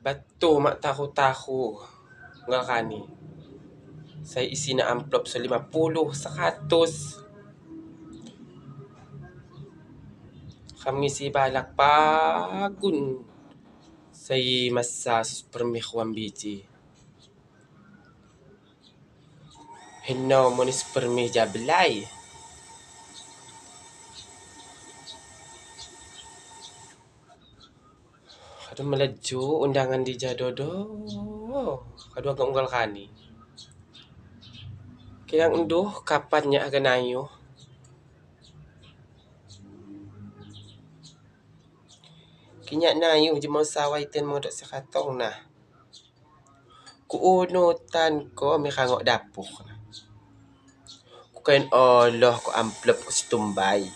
Batu mak taru-taru unggal rani. Sai isina amplop so 50, 100. Ram ngisi balak pagun sai masa spermih 2 biji. Heno mun spermih ja belai. Radu meleju undangan dija dodo. Radu haga unggal rani. Kidang nduh kapan nyak haga nayuh. Kik nyak nayuh jemo sawai tian mak ngedok sai ratong nah. Kuunutanko mik rangok dapor. Kukain oloh ko amplopku setumbai.